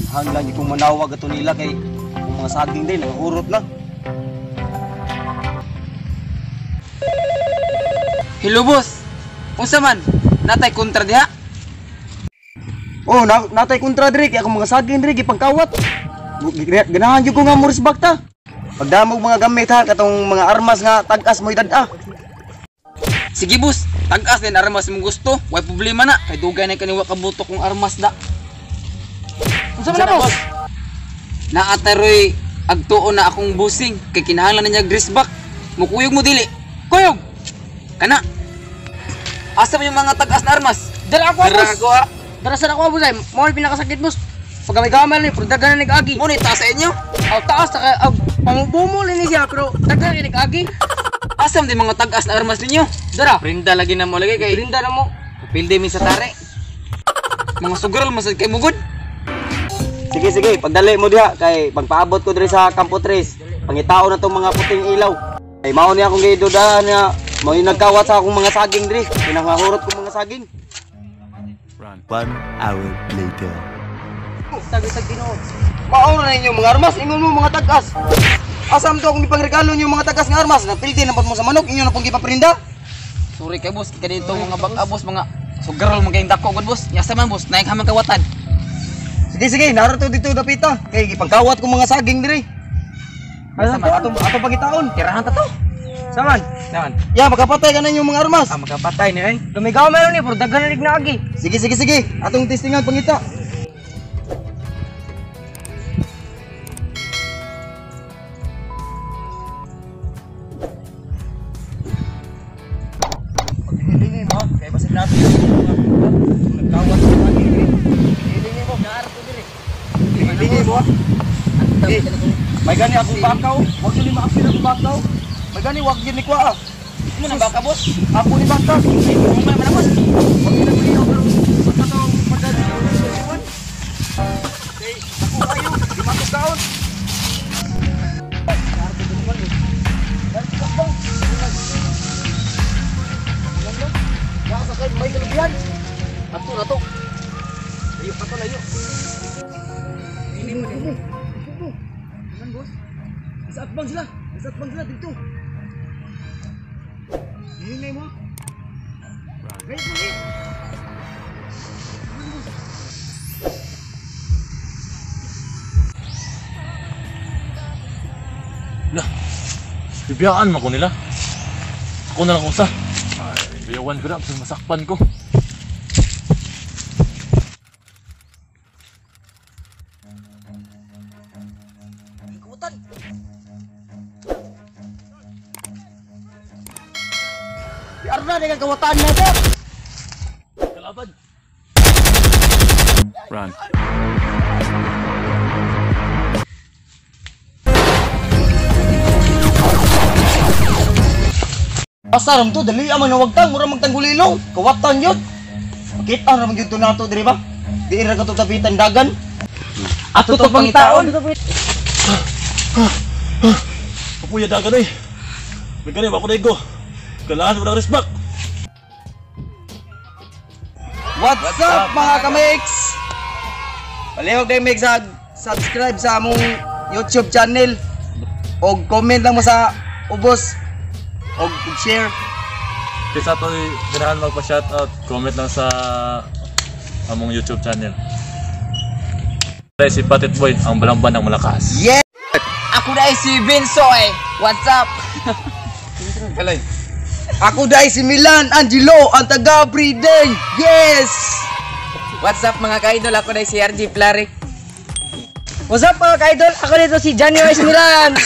Hanglan kong manawag ato nila kay kung mga saging din nangahurot na. Hello boss. Unsa man? Natay kontra diha? Oh, natay kontra diri kay akong mga saging diri gipangkawat. Ganahan jud ko nga morisbak ta. Pagdamog mga gamit ha, katong mga armas nga tag-as mo idad-a. Sige boss, tag-as din armas mong gusto. Way problema na kay dugay na kaniwa kabuto kong armas da. Unsa man na boss? Naataroy agtuo na akong busing kay kinahanglan na niya grisback. Mukuyog mo dili. Kuyog. Kana. Asa man yung mga tag-as na armas? Dara ako Dara boss. ako ah. Dara sa ako boss ay mao ni pinakasakit boss. Pag may gamay ni pero daghan na nag-agi. Mo ni taas sa inyo. Aw taas ta kay pamubumol ni siya pero daghan na nag-agi. Asa man din mga tag-as na armas ninyo? Dara. Prinda lagi na mo lagi kay Brinda na mo. Pilde mi sa tare. Mga sugrol man sad kay mugod. Sige sige, pagdali mo diha kay pagpaabot ko diri sa Campo 3. Pangitao na tong mga puting ilaw. Kay mao ni akong gidudahan nga mao ni nagkawat sa akong mga saging diri. Pinangahurot kong mga saging. 1 hour later. Tag-tag Ginoo. Mao na ninyo mga armas, ingon mo mga tag-as. Asam to akong ipangregalo ninyo mga tag-as nga armas? Napildi na mo sa manok, inyo na pong gipaprinda. Sorry kay boss, kay kanito mga bag-a boss, mga sugrol man kayong dako gud boss. Nya sa man boss, naik hamang kawatan. Sige sige, naroto dito dapita. Kay gipangkawat kong mga saging diri. Asa man? Ato ato pangitaon. Tirahan ta to. Saman. Naman. Ya, makapatay ka na inyong mga armas. Ah, makapatay ni ay. Lumigaw meron ni pero daghan na nag-agi. Sige sige sige, atong testingan pangita. Paghilingi mo, kay basig natin nagkawat sa saging diri. Hilingi mo, naarto diri. Hilingi mo. Eh, may gani akong bakaw, wag yun ni maapil akong bakaw. May gani wag yun ni kwa. Mo na baka boss? Ako ni baka. Mo man na boss. Wag yun na kuliyo pero pagkatao pagdali ko sa iwan. Kay ako kayo, di matukaon. Nasa kay may kalubihan. Ato na to. Layo pa to, layo. Hindi mo dito. Man boss. Sa atbang sila. Sa atbang sila dito. Hinay mo. Wait, wait. Lah, bibiyaan man ko nila. Ako na lang usa. Ay, biyawan ko na, basta masakpan ko. Ikutan. Arna na kawatan na sir. Kalaban. Run. Basta ram to dali man nawagtang mura magtanggulilong. Kawatan yun. Makita ra man gyud to nato diri ba? Di ra ka to tapitan dagan. Ato to pangitaon. Kapuya dagan ay. May gani, ako na igo. Kailangan mo ng respect. What's up mga kamix? Palihog din mix sa subscribe sa among YouTube channel og comment lang mo sa ubos og share. Kaysa ito, ganahan magpa-shoutout, comment lang sa among YouTube channel. Si Patit Boy, ang balamban ng malakas. Yeah! Ako dai si Vinso eh. What's up? Kaloy. Ako dai si Milan Angelo, ang taga Breeding. Yes! What's up mga ka-idol? Ako dai si RG Plaric. What's up mga ka-idol? Ako dito si Johnny Rice Milan.